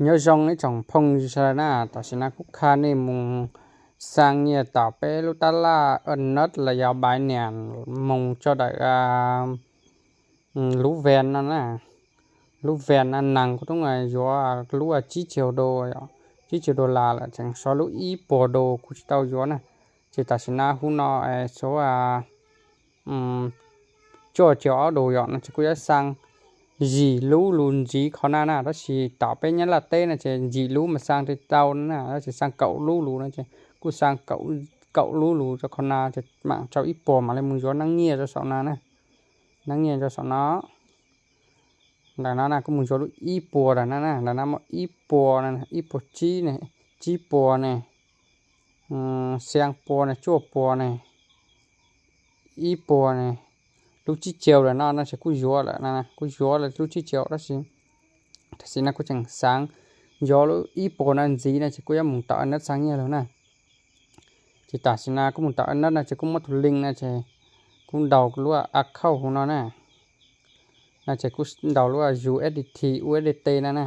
Nyob zoo ib tsoom phooj ywg sawv daws na, tam sim no kuv qha nej mus xaa nyiaj tom peb lub tab laj Anot los yog Binance mus tso dawm lub Vans no na. Lub Vans no nees kuv tub yuav lub tsib caug do, tsib caug dollar lawm, tseem so lub ib puas do kuv tsis tau yuav na. Ces tam sim no hu no xov cuaj caug ob do yom no ces kuj yuav xaa yim lub lus ntxiv qhov na na, tab sis tom peb Nyab Laj teb no ces yim lub mas xaa tsis tau na, tab sis xaa kaum lub lus no ces kuj xaa kaum lub lus rau qhov na ces mam rau ib puas mam li mus yuav neeb nyiaj rau saum no na. Neeb nyiaj rau saum no. Ntawm no na kuj mus yuav lub ib puas ntawm no na, ntawm no muaj ib puas, ib puas tsib ne, tsib puas ne, xyaa puas ne, cuaj puas ne, ib puas ne, lub tsib caug lawm no no ces kuj yuav lawm, kuj yuav lawm lub tsib caug tab sis tam sim no kuj tseem xaav yuav lub ib puas no ntxiv no ces kuj yuav mus tom Anot xaa nyiaj lawm na. Ces tam sim no kuj mus tom Anot no ces kuj muab tus link no ces kuj ntaus lub account hauv no na. No ces kuj ntaus lub U S D T, U S D T no na,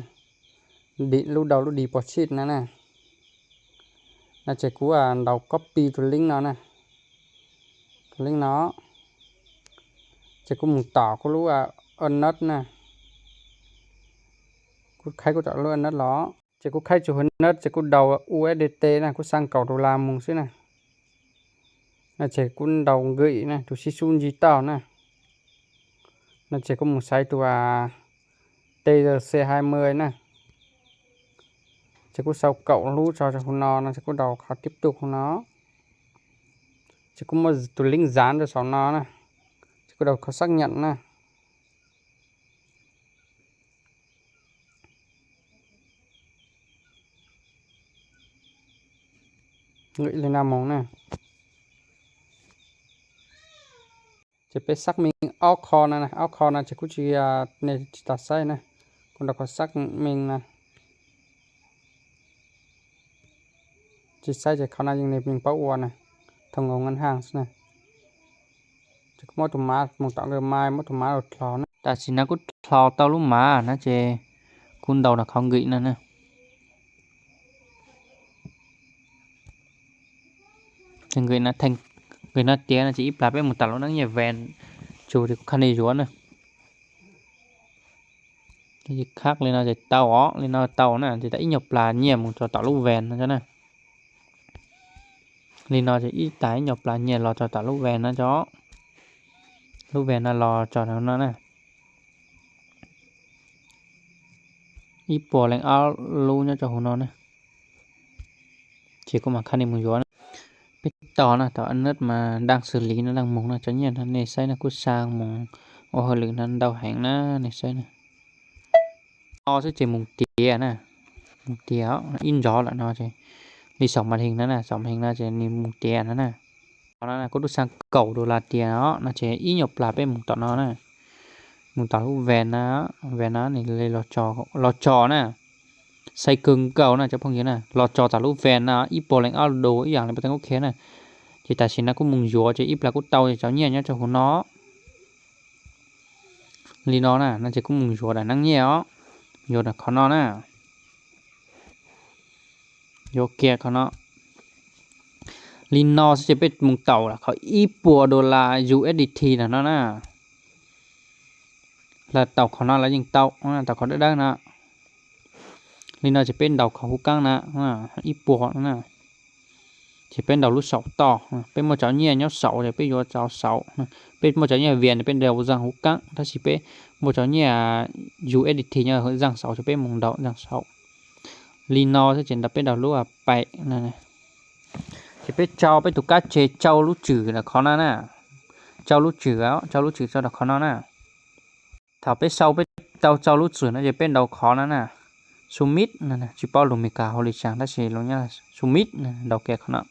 lub ntaus lub deposit no na. No ces kuv ntaus copy tus link no na, tus link no. Ces kuj mus tom kuv lub Anot na, kuv khaib kuv tom lub Anot los. Ces kuv khaib tsis huv Anot ces kuj ntaus U S D T na, kuj xaa kaum dollar mus xwb na. No ces kuj ntaus nkim na, tus sib sub ntsib tau na. No ces kuj mus xaiv tus T R C hai mươi na. Ces kuj sau kaum lub tso rau hauv no no ces kuj ntaus qhov tiếp tục hauv no. Ces kuj muaj tus link dán rau saum no na. Ces kuj ntaus qhov xác nhận na. Nkim li no mus na. Ces peb xác minh ob qho no, ob qho no ces kuj tsis, nej tsis tas saib na. Kuv ntaus qhov xác minh no. Tsis saib ces qhov no yeej nej yeej paub ua na, thông qua ngân hàng xwb na. Ces kuv muab tus mav mus tom nkawd mai, muab tus mav los dlhos na. Tam sim no kuv dlhos tau lub mav na ces kuv ntaus rau qhov nkim no na. Ces nkim no tiav no ces ib plag peb mus tom lub neeb nyiaj Vans tsu ces kuv qhia nej yuav na. Khab li no ces tau os, li no tau na, ces tas ib nyuag plag nyiaj mus tso tom lub Vans no na. Li no ces ib tas ib nyuag plag nyiaj los tso tom lub Vans no tso. Lub Vans no los tso no na. Ib puas leej ob lub nyob rau hauv no na. Ces kuv mam khab nej mus yuav na. Peb tau na, tau Anot mas đang xử lý no, đang mus no, cov nyiaj no nej saib no kuj xa mus ua hauj lwm no ntau heev na, nej saib na. No xwb ces mus tiav na, mus tiav ib ntsov lawm no ces li saum màn hình no na, saum màn hình no ces nws mus tiav no na. Qhov no kuv twb xa kaum dollar tiav os, no ces ib nyuag plag peb mus tom no na. Mus tom lub Vans na, Vans no nws li los tso na. Xaiv kawg nkaus na cov phooj ywg na, los tso tom lub Vans na, ib puas leej ob do ib yam li pas teej ub khiav na. Ces tam sim no kuj mus yuav ces ib plag kuj tau cov nyiaj nyob rau hauv no. Li no na, no ces kuj mus yuav daim neeb nyiaj os, yuav daim qhov no na. Yuav kiag qhov no. Li no xwb ces peb mus taus qhov ib puas dollar U S D T no na. Lawv taus qhov no lawv yeej tau, taus qhov dawb dawb no. Li no ces peb ntaus qhov hub kaab na, ib puas no na. Ces peb ntaus lub saum toj, peb muaj cov nyiaj nyob saum ces peb yuav cov saum. Peb muaj cov nyiaj Vias peb ntaus zaj hub kaab, tab sis peb muaj cov nyiaj U S D T nyob zaj saum ces peb mus ntaus zaj saum. Li no xwb ces peb ntaus lub pem no. Ces peb tsau peb tus kab tseg tsau lub tswm rau qhov no na. Tsau lub tswm, tsau lub tswm tso rau qhov no na. Thaum peb sau peb tau tsau lub tswm no ces peb ntaus qhov no na. Submit, tsis paub lus Meskas hu li cas tab sis lus Nyab Laj submit, ntaus kiag qhov no.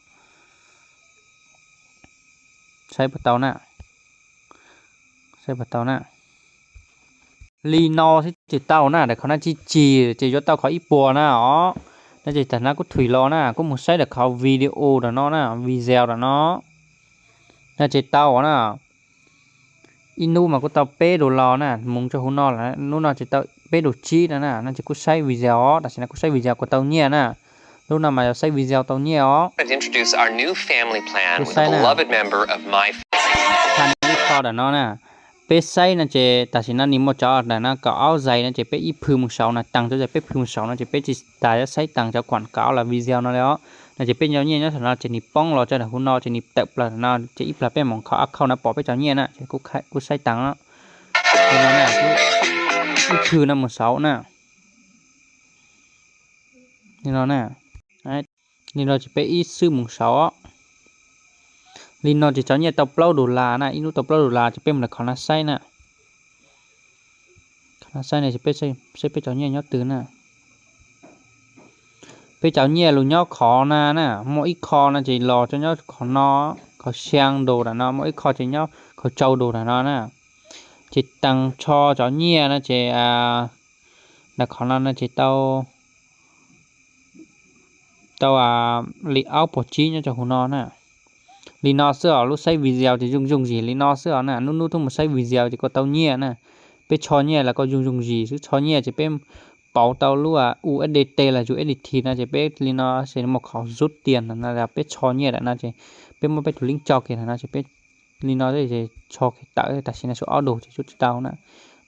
Saib puas tau na. Saib puas tau na. Li no xwb ces tau na, daim qhov no tsis tsig ces yuav tau qhov ib puas na os. No ces tam no kuv thum los na, kuv mus saib daim qhov video rau no na, video rau no. No ces tau na. Ib hnub mas kuj tau peb dollar na, mus rau hauv no lawm, hnub no ces tau peb dollar tsib no na, no ces kuj saib video os, tam sim no kuj saib video kuj tau nyiaj na. Hnub no mas yog saib video tau nyiaj os. Kuj saib na. Tha ib qho ntawm no na, peb saib no ces tam sim no nws muaj cov ntawm no kaum ob zais no ces peb ib phwj mus saud na, taag cov zais peb phwj mus saud no ces peb tsis tas yuav saib taag cov kuam kaum ob los video no li os. No ces peb cov nyiaj nyob saum no ces nws poob los rau ntawm hauv no ces nws tawm plaws no ces ib plag peb mus kho account no pom peb cov nyiaj na ces kuj saib taag no. Li no na, ib phwj no mus saud na. Li no na. Li no ces peb ib xwb mus saud. Li no ces cov nyiaj tau plaub dollar na, ib hnub tau plaub dollar ces peb mus lawm qhov no saib na. Qhov no saib no ces peb saib peb cov nyiaj nyob twg na. Peb cov nyiaj lug nyob qhov na na, muaj ib qho no ces los rau nyob qhov no, qhov xyaa dollar ntawm no, muaj ib qho ces nyob qhov rau dollar ntawm no na. Ces taag tsho cov nyiaj no ces ntawm qhov no no ces tau tau li aub puas tsib nyob rau hauv no na. Li no xwb os, lub saib video ces zoo zoo zis li no xwb os na, hnub hnub tuaj mus saib video ces kuj tau nyiaj na. Peb tsho nyiaj los kuj zoo zoo zis xwb, tsho nyiaj ces peb pauv tau lub USDT los USDT no ces peb li no ces muaj qhov rub tiag no, peb tsho nyiaj ntawm no ces peb muab peb tus link tso kiag ntawm no ces peb li no es tsho kiag tawm, tam sim no tshuav ob dollar ces rub tsis tau na.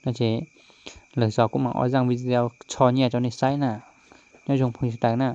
No ces lwm zaus kuj mam ua zaaj video tsho nyiaj rau nej saib na. Nyob zoo phooj ywg sawv daws na.